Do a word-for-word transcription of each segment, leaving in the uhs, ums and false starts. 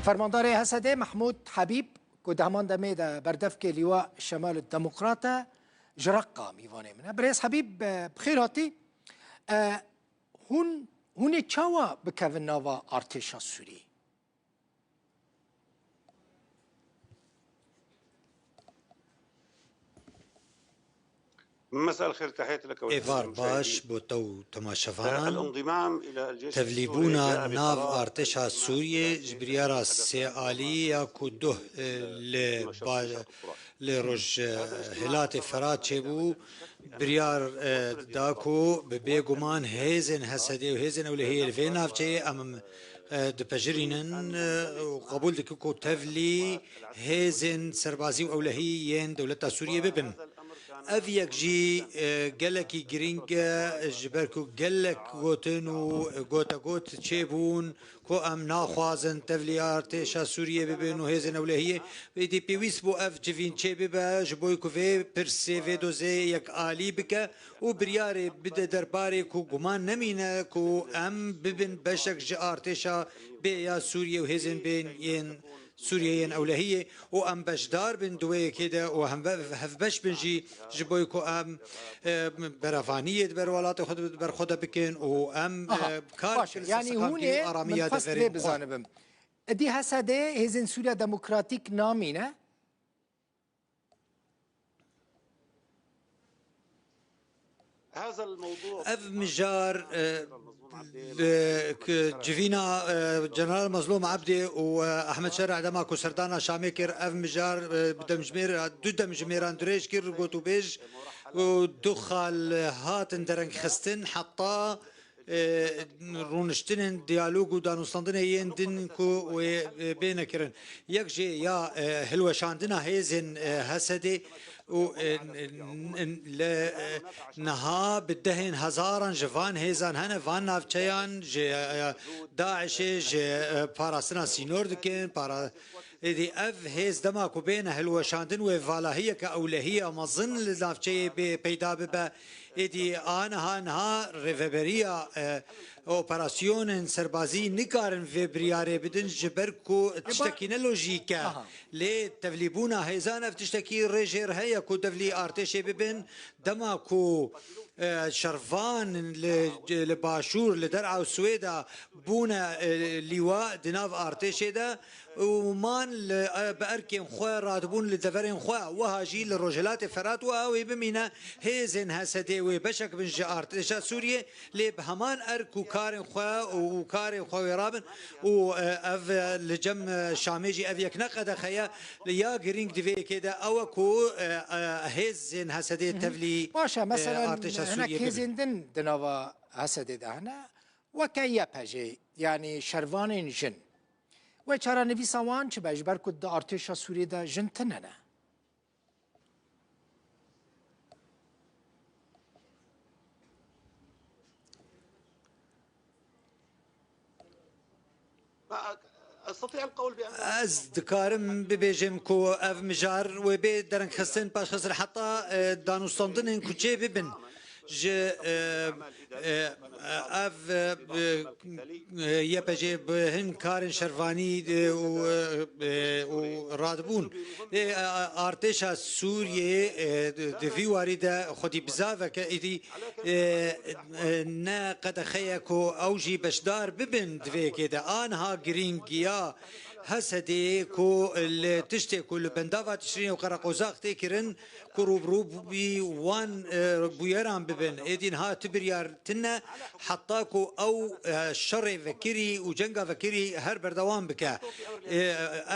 Fermandarê H S D Mehmûd Hebîb, ku di heman demê de berdevkê Lîwa Şemal Demokrat e, ji Reqqa mîvanê min e. Birêz Hebîb, e, bi xêr hatî. E, hûn, hûn ê çawa bikevin nava artêşa Sûrî? مساء الخير، تحياتي لك ولكل Êvar baş المشاهدين. Bo te û temaşevanan. الانضمام إلى الجيش السوري Tevlîbûna جاء nav بقرار artêşa Sûriyê ji biryara sê alî ya ku duh, e, li ba-, li roj, e, hilatê Ferat çêbû, biryar, e, da ku bi bêguman hêzên H S D û hêzên ewlehiyê li vê navçeyê em, e, dipejirînin, e, û qebûl dikin ku tevlî hêzên serbazî û ewlehî yên dewleta Sûriyê bibin. Ev yek jî, e, gelekî girîng e, ji ber ku gelek gotin û gotegot çêbûn ku em naxwazin tevlî artêşa Sûriyê bibin û hêzên ewlehiyê. Êdî pêwîst bû ev civîn çêbibe, ji bo ku vê pirsê, vê dozê yek alî bike û biryarê bide derbarê ku guman nemîne ku em bibin beşek ji artêşa bê ya Sûriyê û hêzên bên yên Sûriyê yên ewlehiyê û em beşdar bin di wê yekê de û em ve-, hevbeş bin jî ji bo ku em, e, berevaniyê di ber welatê xwe de, di ber xwe de bikin û em, Aha, e, kar baş e. bikin li ser Yanî hûn seqamkirî ê û aramiya min xwest deverên vê xwe. bizanibim. Êdî H S D hêzên Sûriya Demokratîk namîne? Ev mijar, e, bi, ki civîna, e, General Mazlûm Ebdê û, e, Ehmed Şer'a dema ku serdana Şamê kir, ev mijar, e, bi demjimêr, du demjimêran dirêj kir, gotûbêj û du xal hatin derengxistin, heta e, rûniştinên diyalog û danûstandinê yên din ku wê, e, bêne kirin. Yek jê ya, e, hilweşandina hêzên, e, H S D û, e, n-, n-, li, e, niha bi dehên hezaran ji van hêzan hene, van navçeyan ji, e, DAIŞê ji, e, parastina sînor dikin, para, êdî ev hêz dema ku bêne hilweşandin wê valahiyeke ewlehiya mezin li navçeyê bê peyda bibe. Êdî aniha niha rêveberiya, e, operasyonên serbazî nikarin vê biryarê bidin, ji ber ku tiştekî ne lojîk e. Aha. Lê tevlîbûna hêzan ev tiştekî rê jêr heye ku tevlî artêşê bibin. Dema ku, e, şervan li, li başûr, li der'a Swêda bûne, e, lîwa di nav artêşê de, û man li, e, bi erkên xwe radibûn li deverên xwe. Wiha jî li Rojhilatê Ferat wiha wê bimîne, hêzên H S D wê beşek bin ji artêşa Sûriyê, lê bi heman erk û karên xwe û, û karên xwe wê rabin û, e, ev, e, li cem, e, Şamê jî ev yek ne qedexe ye. Li ya girîng di vê yekê de ew e ku, e, e, hêzên H S D Hı hı. tevlî, Baş e, e, mesela artêşa hinek Sûriyê bibin. Hêzên din di nava H S D de hene. Weke Y P G, yanî şervanên jin. Wê çarenivîsa wan çi be, ji ber ku di artêşa Sûriyê de jin tune ne? Ez dikarim bibêjim ku ev mijar wê bê derengxistin, paşxistin heta, e, danûstandinên ku çê bibin. Ji, e, e, ev, e, e, Y P G bi hin karên şervanî, e, û, e, û radibûn. Lê, e, artêşa Sûriyê, e, di, di vî warî de xwedî bizaveke êdî, e, e, ne qedexe ye ku ew jî beşdar bibin di vê yekê de. Aniha girîngiya H S D'ê ku li tiştê ku li bendava Tişrînê û Qereqozax tê kirin, ku rûbirû bî wan, e, bûyeran bibin. Êdî niha ti biryar tune heta ku ew, e, şerê vekirî û cenga vekirî her berdewam bike. E,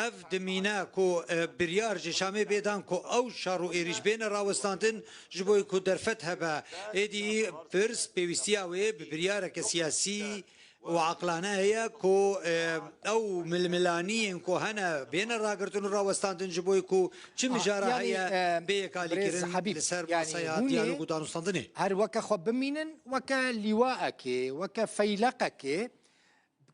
ev dimîne ku, e, biryar ji Şamê bê dan ku ew şer û êrîş bêne rawestandin ji bo ku derfet hebe. Êdî pirs pêwîstiya wê bi biryareke siyasî û eqlane heye ku, e, ew milmilaniyên ku hene bêne ragirtin û rawestandin ji bo ku çi Ha, mijara yanî, heye e, bê yekalîkirin birêz Habîb, li ser yanî masaya hûn ê diyalog û danûstandinê. Her weke xwe bimînin, weke lîwaekê, weke feyleqekê,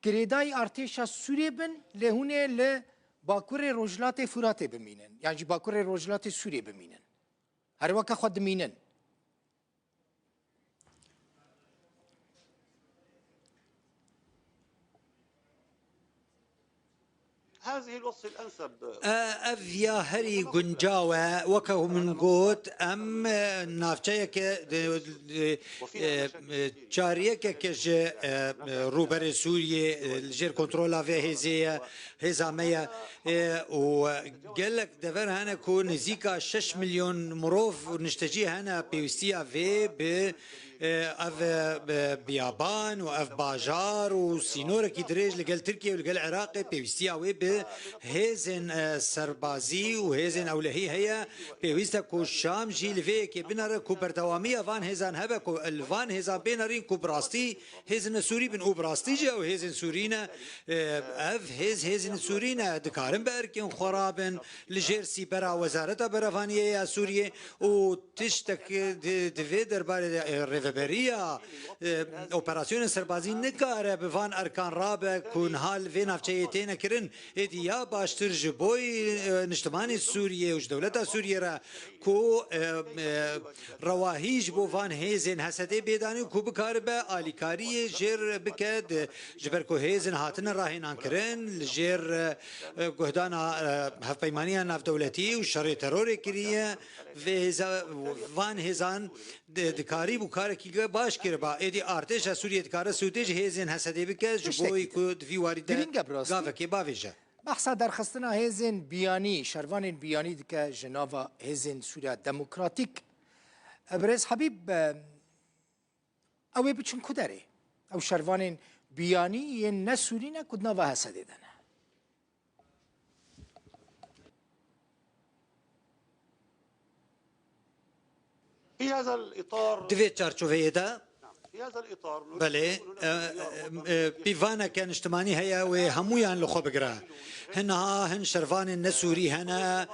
girêdayî artêşa Sûriyê bin, lê hûn ê li bakurê rojhilatê Furatê bimînin. Yan jî bakurê rojhilatê Sûriyê bimînin. Her weke xwe dimînin. هذه الوصفة الأنسب. E, ev ya herî guncaw e. Weke min got, em, e, navçeyeke, e, e, e, çaryekeke ji, e, e, rûberê Sûriyê, e, li jêr kontrola vê hêzê ye, hêza me ye. E, û gelek dever hene ku nêzîka şeş milyon mirov û niştecî hene. Pêwîstiya vê bi, e, ev, e, bi-, biyaban û ev bajar û sînorekî dirêj li gel Tirkiye û li gel Iraqê, pêwîstiya wê bi hêzên, e, serbazî û hêzên ewlehî heye. Pêwîst e ku Şam jî li vê yekê binere ku berdewamiya van hêzan hebe, ku li van hêzan bênerîn ku bi rastî hêzên Sûrî bin û bi rastî jî ew hêzên Sûrî ne. E, ev hêz, hêzên Sûrî ne. Dikarin bi erkên xwe rabin li jêr sîbera Wezareta Berevaniyê ya Sûriyê û tiştek di, di vê derbarê de, e, rêveberiya, e, operasyonên serbazî nikare bi van erkan rabe ku niha li vê navçeyê têne kirin. Êdî ya baştir ji bo, e, niştimanê Sûriyê û ji dewleta Sûriyê re ku, e, e, rewahî ji bo van hêzên Hesedê bêdanî û ku bikaribe alîkariyê jêr bike, di, ji ber ku hêzên hatine rahênan kirin, li jêr, e, e, guhdana, e, hevpeymaniya navdewletî û şerê terorê kiriye, vê hêza, van hêzan di, dikarîbû karekî ge-, baş kiriba. Êdî artêşa Sûriyê dikare sûdê ji hêzên Hesedê bike, ji bo ku di vî warî de gavekê bavêje. Behsa derxistina hêzên biyanî, şervanên biyanî dike ji nava hêzên Sûriya Demokratîk. E, Birêz Habîb, e, ew ê biçin ku derê? Ew şervanên biyanî yên ne Sûrî ne ku di nava Hesedê de ne? في هذا الإطار Di vê çarçoveyê de, في هذا الإطار نريد belê, أن e, نقول هناك e, e, pîvaneke niştimanî heye wê hemûyan li xwe bigire. Hin niha hin şervanên ne Sûrî hene,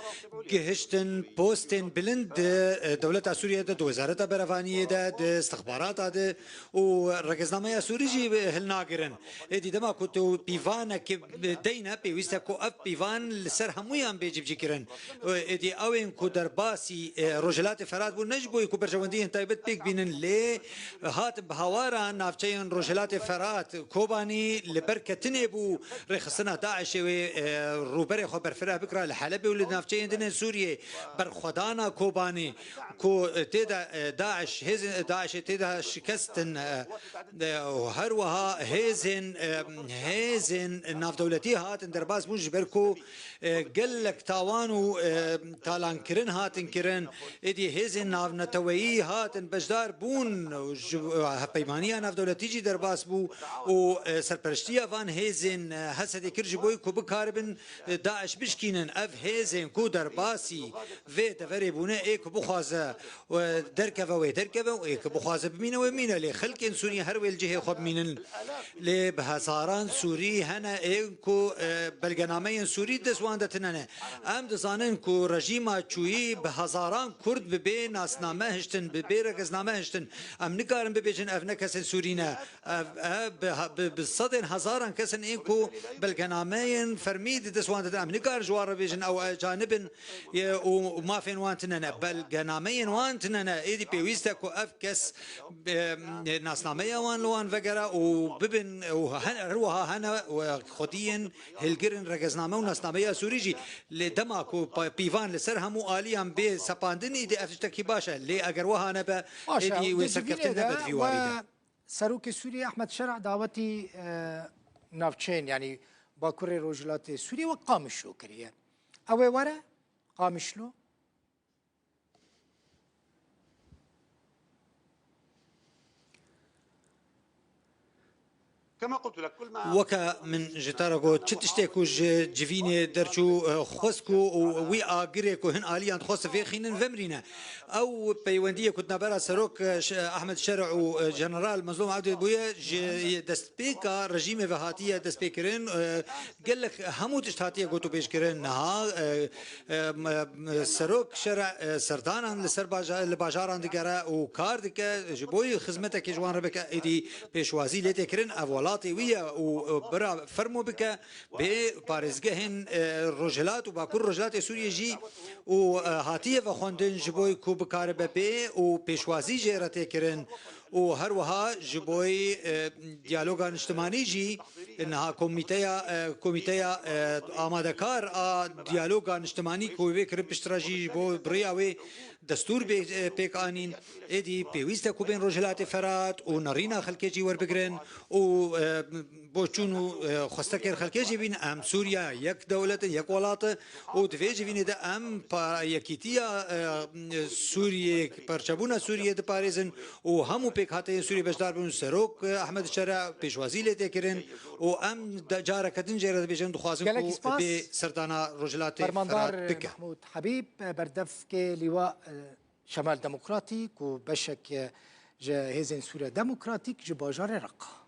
gihiştin postên bilind di, e, dewleta Sûriyê de, di Wezareta Berevaniyê de, di istixbarata de û regeznameya Sûrî jî hilnagirin. Êdî dema ku tu pîvanekê deyne, pêwîst e ku ev pîvan li ser hemûyan bê cibcîkirin. Êdî ew ên ku derbasî, e, Rojhilatê Ferat bû, ne ji bo ku berjewendiyên taybet pêk bînin, lê hatin bi hawara navçeyên Rojhilatê Ferat, Kobanî li ber ketinê bû rêxistina DAIŞê wê, e, rûberê xwe berfireh bikira li Helebê û li navçeyên din ên Sûriyê, berxwedana Kobanî ku tê de, e, DAIŞ, hêzên DAIŞê tê de şikestin, e, e, û her wiha hêzên, e, hêzên navdewletî hatin derbas bûn ji ber ku, e, gelek tawan û, e, talankirin hatin kirin. Êdî hêzên navneteweyî hatin beşdar bûn û ji, e, hevpeymaniya navdewletî jî derbas bû û, e, serperiştiya van hêzên, e, Hesedê kir ji bo ku bikaribin, e, DAIŞ bişkînin. Ev hêzên ku derbasî vê deverê bûne, ê ku bixwaze, e, derkeve wê derkeve û ê ku bixwaze bimîne wê bimîne. Lê xelkên Sûriyê her wê li cihê xwe bimînin. Lê bi hezaran Sûrî hene ên ku, e, belgenameyên Sûrî dest wan de tine ne. Em dizanin ku rejîma çûyî bi hezaran Kurd bi bê nasname hiştin, bi bê regezname hiştin. Em nikarin bibêjin ev ne kesên Sûrî ne. Ev, ev bi, bi, bi sedên hezaran kes in ên ku belgenameyên fermî di dest wan de din. Em nikarin ji wan re bêjin ew ecanib in, e, û, û mafên wan tine ne. Belgenameyên wan tine ne. Êdî pêwîst e ku ev kes, e, nasnameya wan li wan vegere û bibin û he-, her wiha hene xwediyên hilgirin regezname û nasnameya Sûrî jî. Lê dema ku pa-, pîvan li ser hemû aliyan bê sepandin, êdî ev tiştekî baş e. Lê eger wiha nebe, êdî wê serkeftin nebe di vî warî de. Serokê Sûriyê Ehmed Şer'a dawetî, e, navçeyên, yanî Bakurê Rojhilatê Sûriyê wek Qamişlo kiriye. Ew ê were Qamişlo? Weke min ji te re got, çi tiştê ku ji civînê derçû, e, xwest ku û wî agirê ku hin aliyan dixwest vêxînin, vemirîne. Ew peywendiyê ku di navbera Serok, e, Ş-, Ahmed Şer û, e, Jeneral Mezlûm Evdî bûye, ji destpêka rejîmê ve hatiye destpêkirin, e, gelek hemû tişt hatiye gotûbêjkirin. Niha, e, e, m-, m-, Serok Şer, e, serdanan li ser baja-, li bajaran digere û kar dike, ji bo xizmetekê ji wan re bike, êdî pêşwazî lê tê kirin. Ev welatê wî ye û, e, bira fermo bike. Bê parêzgehên, e, Rojhilat û Bakur Rojhilatê Sûriyê jî û, e, hatiye vexwendin ji bo ku bikaribe bê û pêşwazî jê re tê kirin û her wiha ji bo, e, diyaloga niştimanî jî niha komîteya, e, komîteya, e, amadekar a diyaloga niştimanî ku wê kirin piştre jî ji bo bi riya wê destûr bê, e, pêk anîn. Êdî pêwîst e ku bên Rojhilatê Ferat û nerîna xelkê jî werbigirin û, e, boçûn û, e, xwestekên xelkê jî bîn. Em Sûriya yek dewlet in, yek welat e û di vê civînê de em pa-, yekîtiya, e, Sûriyê, perçebûna Sûriyê diparêzin û hemû pêkhateyên Sûriyê beşdar bûn. Serok, e, Ehmed Şera pêşwazî lê tê kirin û em de, careke din jê re dibêjin, dixwazin Gelekî ku spas. bê serdana Rojhilatê Fermandar Ferat bike. Mehmûd Hebîb, berdevkê Lîwa, e, Şemal Demokratî ku beşek, e, ji Hêzên Sûriya Demokratîk ji bajarê Reqa.